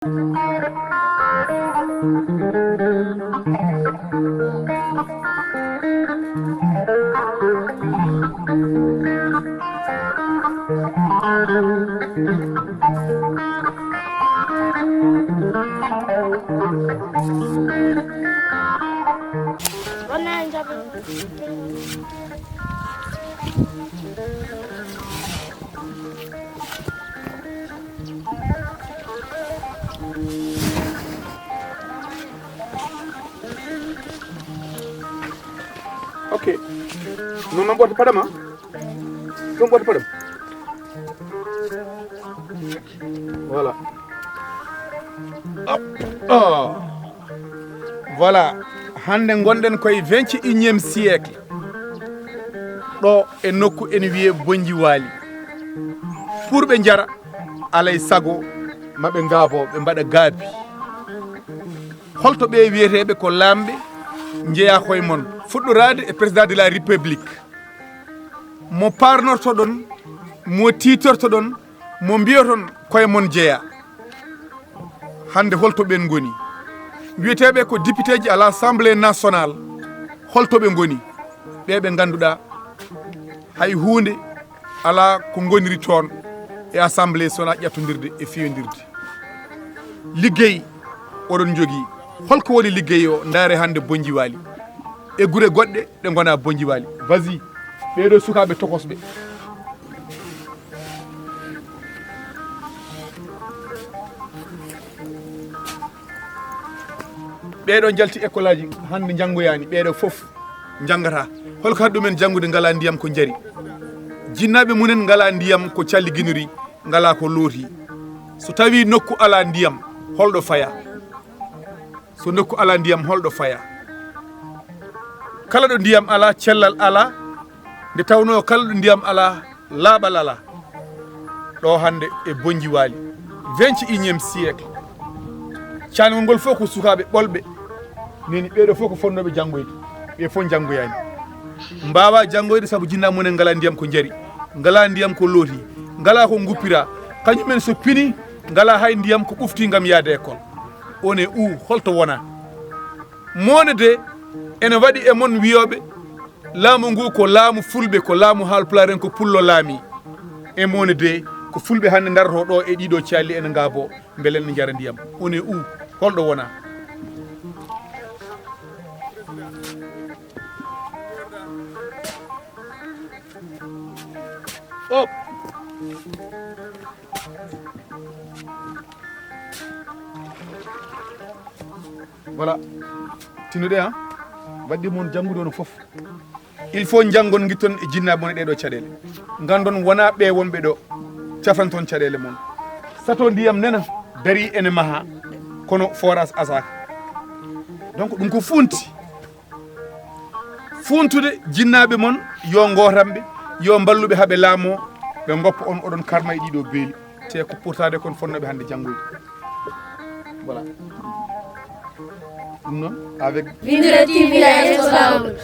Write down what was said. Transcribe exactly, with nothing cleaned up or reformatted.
Ok. Non, non, ɓoto paɗama. Ɗum ɓoto paɗam. Voilà. Hop. Oh. Voilà. Hannde ngonɗen koye vingt et unième siècle. Ɗo e nokku ene wiyee Bonnji Waali. Pour ɓe njara, alay sago maɓe ngaabo, ɓe mbaɗa gaabi. Holto ɓe wiyeteeɓe ko laamɓe njeyaa koye mon? Fuɗɗoraade e président de la République. Mo paarnortoɗon, mo tiitortoɗon, mo mbiyoton koye mon jeyaa. Hannde holto ɓeen ngoni? Wiyeteeɓe ko députéji à l'Assemblée nationale, holto ɓe ngoni? Ɓe ɓe ngannduɗaa hay huunde alaa ko ngoniri toon e Assemblée so wonaa ƴattondirde e fiyondirde. Liggey oɗon njogii. Holko woni liggey o? Ndaare hannde Bonnji Waali. E gure goɗɗe ɗe ngonaa Bonnji Waali. Vas-y. Ɓee ɗoo sukaaɓe tokosɓe. Ɓee ɗoo njalti école aji hannde njanngoyaani. Ɓee ɗoo fof njanngataa. Holko haɗi ɗumen janngude? Ngalaa ndiyam ko njari. Jinnaaɓe mumen ngalaa ndiyam ko calliginori, ngalaa ko looti. So tawii nokku alaa ndiyam, holɗo fayaa? So nokku alaa ndiyam, holɗo fayaa? Kala ɗo ndiyam alaa, cellal alaa, nde tawnoo kala ɗo ndiyam alaa, laaɓal alaa. Ɗo hannde e Bonnji Waali, vingt et unième siècle. Caangol ngol fof ko sukaaɓe ɓolɓe. Neni ɓee ɗoo fof ko fotnooɓe janngoyde. Ɓe fof njanngoyaani. Mbaawaa janngoyde sabu jinnaaɓe mumen ngalaa ndiyam ko njari, ngalaa ndiyam ko looti, ngalaa ko nguppira. Kañumen so pini, ngalaa hay ndiyam ko ɓufti ngam yahde école. On est où? Holto wonaa? Moone de, ene waɗi e mon wiyooɓe laamu ngu ko laamu fulɓe, ko laamu Haalpulaar en, ko pullo laami. E moone de, ko fulɓe hannde ndarotoo ɗo e ɗiɗo calli ene ngaabo, mbele ene njara ndiyam. On est où? Holɗo wonaa? Hop. Voilà. Tinuɗe, ha? Waɗde mon janngude on fof. Il faut njanngon, ngitton e jinnaaɓe mon e ɗee ɗoo caɗeele. Nganndon wonaa ɓe wonɓe ɗo cafanton caɗeele mon. Sato ndiyam nena darii ene mahaa, kono forage asaaka. Donc ɗum ko funti. Funtude jinnaaɓe mon, yo ngootan ɓe, yo mballu ɓe haa ɓe laamoo, ɓe ngoppa on, oɗon karma e ɗii ɗoo beeli. Te ko pourtade kon fotnooɓe hannde janngoyde. Voilà. Ɗum noon, avec Vindira T V la responsable.